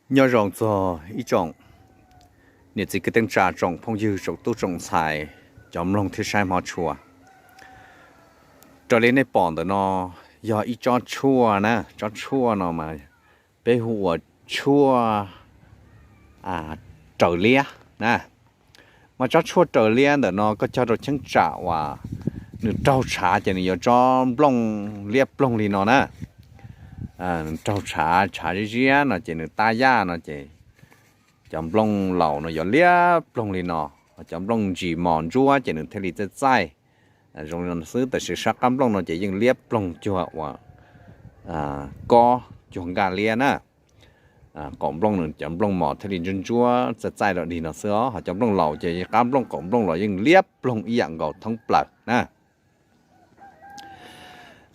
Nyob zoo txog ib tsoom niam txiv kwv tij neej tsa, tsoom phooj ywg, tsoom tub tsoom ntxhais, cov mloog thiab saib hmov tshua. Raws li nej pom ntawm no yog ib tsob tshuaj na, tsob tshuaj no mas peb hu ua tshuaj raws liab na. Mas tsob tshuaj raws liab ntawm no koj cog rau cheeb tsam uas nws raug tshav ces nws yuav tsob nplooj liab ploog li no na. Nws raug tshav, tshav ziab ziab no ces nws tab yaj no ces cov nplooj laus no yuav liab ploog li no. Cov nplooj ntsis mos ntsuab ces nws thiaj li txaij txaij zoo li no xwb, tab sis sab qab nplooj no ces yeej liab ploog cuag uas kob, cuag nkaj liab na. Qaum nplooj nws cov nplooj mos thiaj li ntsuab ntsuab txaij txaij dog dig no xwb os, ho cov nplooj laus ces qab nplooj qaum nplooj los yeej liab ploog ib yam nkaus thoob plaws na.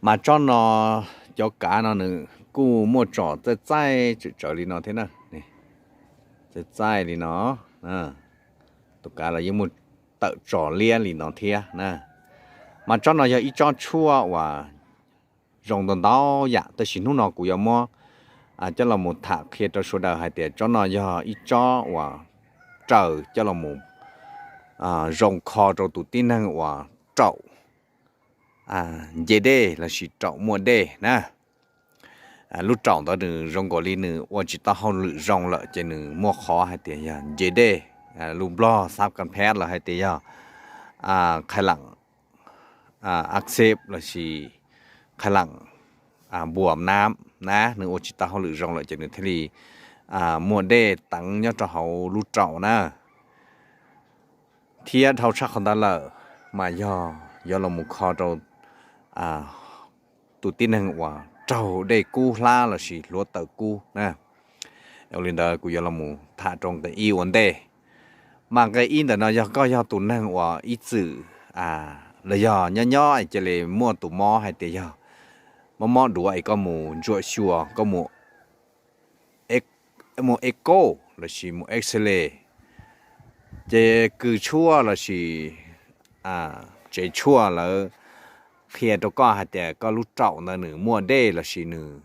Mas tsob no, cov kav no nws kuj muaj tsom txaij txaij tsawm tsawv li no thiab na. Txaij txaij li no, tus kav los yeej muaj tawm tsom liab li no thiab na. Mas tsob no yog ib tsob tshuaj uas zoo ntau ntau yam, tab sis hnub no kuv yuav muab coj los mus tham qhia rau sawv daws hais tias tsob no yog ib tsob uas raws coj los mus zoo kho rau tus tib neeg uas raum nce dej lossis raum muaj dej na. Lub raum ntawd nws zoo nkaus li nws ua tsis tau hauj lwm zoo lawm ces nws muaj qhov hais tias yog nce dej, lus Nplog xab kas pheb los hais tias yog qhai lam axib lossis qhai lam npuas nab na, nws ua tsis tau hauj lwm zoo lawm ces nws thiaj li muaj dej teev nyob rau hauv lub raum na. Thiab dhau tshaj qhov ntawd lawm mas yog yuav los mus kho rau tus tib neeg uas raug dej kub hlab lossis hluav taws kub na. Ua li ntawd kuv yuav los mus tham rau nqe ib ua ntej. Mas nqe ib ntawm no yog koj yog tus neeg uas ib txwm los yog nyob nyob cia li muaj tus mob hais tias yog mob mob duav es koj mus ntsuam xyuas, koj mus mus echo lossis mus X-ray, ces kws tshuaj lossis tsev tshuaj lawv qhia rau koj hais tias koj lub raum ntawd nws muaj dej lossis nws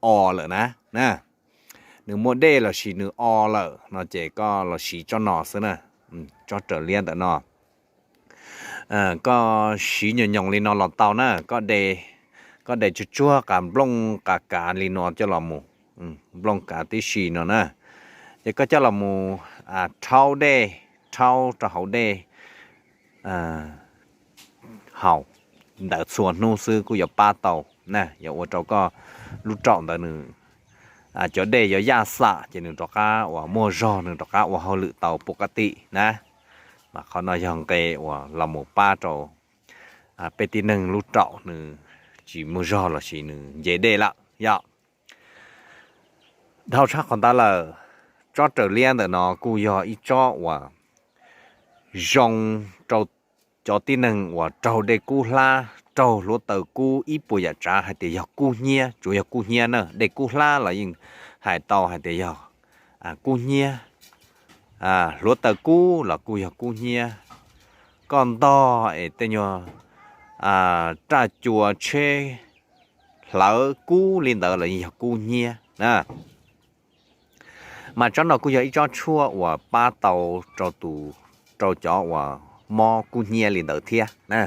o lawm na, nws muaj dej lossis nws o lawm no ces koj los siv tsob no xwb na, tsob raws liab ntawm no. Koj siv nyoos nyoos li no los tau na, koj de, koj de tsuag tsuag qas nplooj qas kav li no coj los mus, nplooj kav tib si no na, ces koj coj los mus rhaub dej, rhaub rau hauv dej haus ntawd txhua hnub xwb kuj yuav pab tau na, yuav ua rau koj lub raum ntawd nws cov dej yuav yaj xam ces nws rov qab uas muaj zog, nws rov qab ua hauj lwm tau pus ka tim na. Mas qhov no yog nqe uas los mus pab rau peb tib neeg lub raum nws tsis muaj zog lossis nws nce dej lawm yom. Dhau tshaj qhov ntawd lawm, tsob raws liab ntawm no kuj yog ib tsob uas zoo rau cov tib neeg uas raug dej kub hlab, raug hluav taws kub, ib puas yam tsav hais tias yog kub hnyiab, tsuas yog kub hnyiab na, dej kub hlab los yeej hais tau hais tias yog kub hnyiab, hluav taws kub los kuj yog kub hnyiab. Koj ntog es tej nyuag raj cua tsheb hlawv kub li ntawd los yeej yog kub hnyiab na. Mas tsob no kuj yog ib tsob tshuaj uas pab tau rau tus, rau cov uas mob kub hnyiab li ntawd thiab na.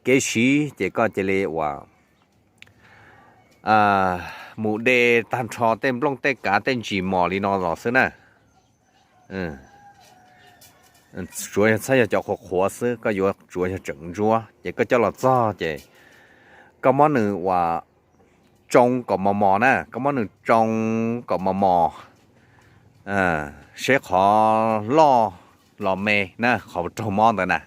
Kev siv ces koj cia li uas mus de tag nrho tej nplooj tej kav tej ntsis mos li no los xwb na. Tsuav yog txhob yog cov qhuav qhuav xwb, koj yuav tsuav yog tseem ntsuab ces koj coj los txog ces koj muab nws uas tsoo kom mos mos na, koj muab nws tsoo kom mos mos, seb qhov loj los me na, qhov raug mob ntawd na.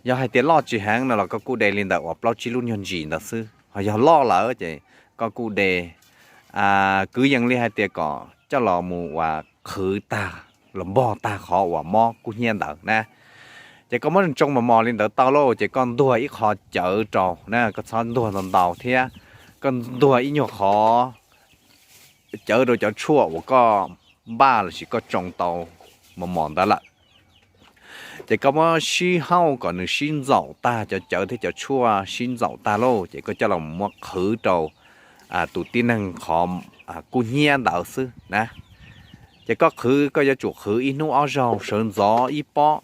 Yog hais tias loj tsis heev no los koj kuj de li ntawm uas plaub tsib lub nyuag ntsis ntawd xwb, ho yog loj lawm ces koj kuj de kwv yees li hais tias kom coj los mus uas qhwv tag los npog tag qhov uas mob kub hnyiab ntawd na. Ces koj muab tsoo mos mos li ntawd tau lauj, ces koj ntuag ib qho cawv rau na, koj txhob ntuag ntau ntau thiab, koj ntuag ib nyuag qhov cawv rau cov tshuaj uas koj npaj lossis koj tsoo tau mos mos ntawd lawm. Ces koj muab sib hauj kom nws sib ntxaum tag, cov cawv thiab cov tshuaj sib ntxaum tag lauj, ces koj coj los muab qhwv rau tus tib neeg qhov kub hnyiab ntawd xwb na. Ces koj qhwv, koj yuav tsum qhwv ib hnub ob zaug, sawv ntxov ib pob.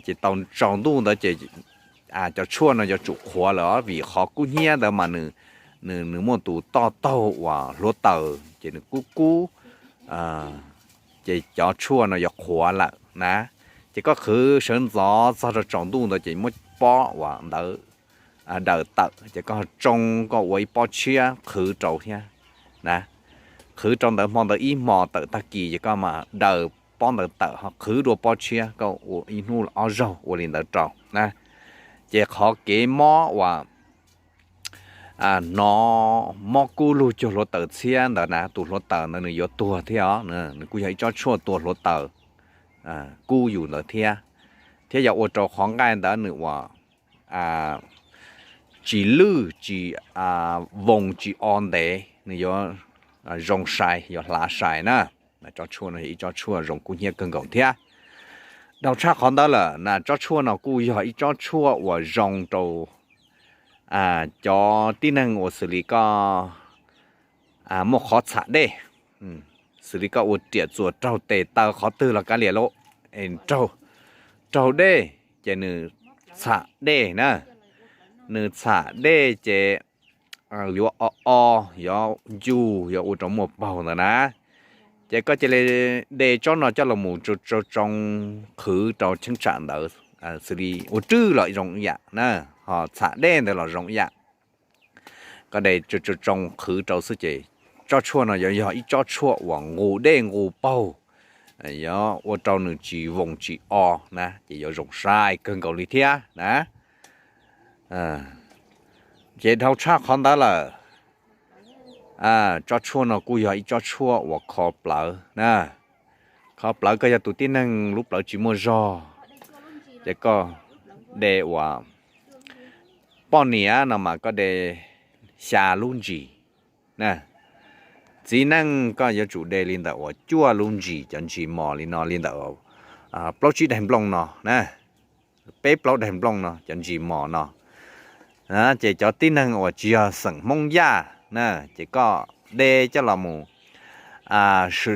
Ces tau tsaus ntuj ntawd ces cov tshuaj no yuav tsum qhuav lawm os, vim qhov kub hnyiab ntawd mas nws, nws muaj tus toj taug uas hluav taws ces nws kub kub, ces cov tshuaj no yuav qhuav lawm na. Ces koj qhwv sawv ntxov txog rau tsaus ntuj ntawd ces muab pob uas ntawd daws tawm, ces koj tsoo, koj ua ib pob tshiab qhwv rau thiab na. Qhwv rau ntawd hmo ntawd ib hmos, tawm tag kis ces koj mam daws pob ntawd tawm ho qhwv dua pob tshiab, koj ua ib hnub ob zaug ua li ntawd rau na. Ces qhov kev mob uas hnov mob kub lug cuag hluav taws txhiab ntawd na, tus hluav taws ntawd nws yuav tuag thiab os, nws kuj yog ib tsob tshuaj tua hluav taws kub yus ntawd thiab. Thiab yog ua rau qhov nqaij ntawd nws uas tsis lwj, tsis voos, tsis o ntev, nws yuav zoo sai, yuav hlav sai na. Tsob tshuaj no yog ib tsob tshuaj zoo kub hnyiab kawg nkaus thiab. Dhau tshaj qhov ntawd lawm na, tsob tshuaj no kuj yog ib tsob tshuaj uas zoo rau cov tib neeg uas xws li koj muaj qhov txham dej, xws li koj ua riam txuas raug tes taw qhov twg los kav liam lauj, raug dej ces nws txham dej na, nws txham dej ces yuav o o, yuav ncuj, yuav ua rau muaj paug ntawd na. Ces koj cia li de tsob no coj los mus tsoo tsoo qhwv rau cheeb tsam ntawd, xws li ua rwb los zoo ib yam na, ho txham dej ntawd los zoo ib yam. Koj de tsoo tsoo qhwv rau xwb ces tsob tshuaj no yuav yog ib tsob tshuaj uas nqus dej nqus paug, yuav ua rau nws tsis voos tsis o na, ces yuav zoo sai kawg nkaus li thiab na. Ces dhau tshaj qhov ntawd lawm, tsob tshuaj no kuj yog ib tsob tshuaj uas kho plawv na. Kho plawv, koj yog tus tib neeg lub plawv tsis muaj zog, ces koj de uas poj niam no mas koj de xya lub ntsis na. Txiv neej koj yuav tsum de li ntawm uas cuaj lub ntsis, cov ntsis mos li no li ntawm plaub tsib daim nplooj no na, peb plaub daim nplooj no cov ntsis mos no. Ces cov tib neeg uas tsis yog xeem Hmoob Yaj na, ces koj de coj los mus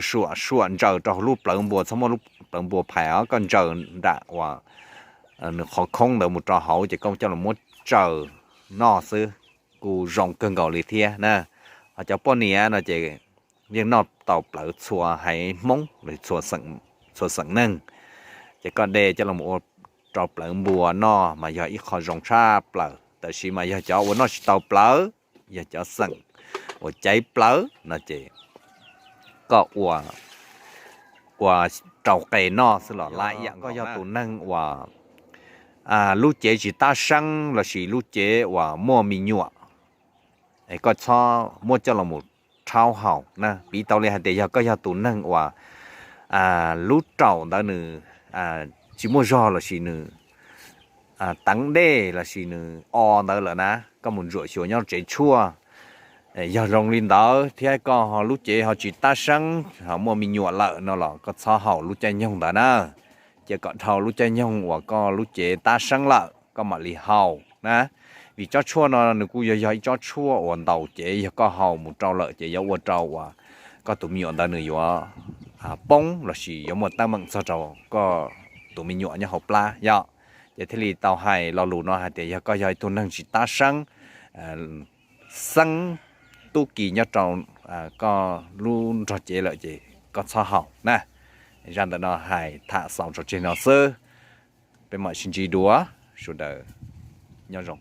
suam suam ntsaws rau hauv lub plawv npua, txhob muab lub plawv npua phais os, koj ntsaws nram uas nws qhov khoob ntawd mus rau hauv ces koj coj los muab tsaws noj xwb, kuj zoo kawg nkaus li thiab na. Ho cov poj niam no ces yeej noj tau plawv txhua haiv Hmoob los txhua xeem neeg. Ces koj de coj los ua rau plawv npua noj mas yog ib qho zoo tshaj plaws, tab sis mas yog cov uas noj tsis tau plawv, yog cov xeem uas caiv plawv no ces koj ua rau qe noj xwb los lab ib yam. Koj yog tus neeg uas lub cev tsis tab seeb lossis lub cev uas muaj me nyuam, es koj txhob muab coj los mus rhaub haus na. Piv tau li hais tias yog koj yog tus neeg uas lub raum ntawd nws tsis muaj zog lossis nws teev dej lossis nws o ntawd lawm na, koj mus ntsuam xyuas nyob tsev tshuaj, yog zoo li ntawd thiab koj lub cev ho tsis tab seeb ho muaj me nyuam lawm no los koj txhob haus lub caij nyoog ntawd na. Cia kom dhau lub caij nyoog uas koj lub cev tab seeb lawm koj mam li haus na. Vim tsob tshuaj no nws kuj yog yog ib tsob tshuaj uas ntaus cev, yog koj haus mus rau lawm ces yuav ua rau uas koj tus me nyuam ntawd nws yuav poob lossis yuav muaj teeb meem txog rau koj tus me nyuam nyob hauv plab yom. Ces thiaj li tau hais lo lus no hais tias yog koj yog ib tug neeg tsis tab seeb, xeeb tub ki nyob rau koj lub nrog cev lawm ces koj txhob haus na. Zaj ntawm no hais tham xaus tso tseg no xwb. Peb mam sib ntsib dua, sawv daws nyob zoo.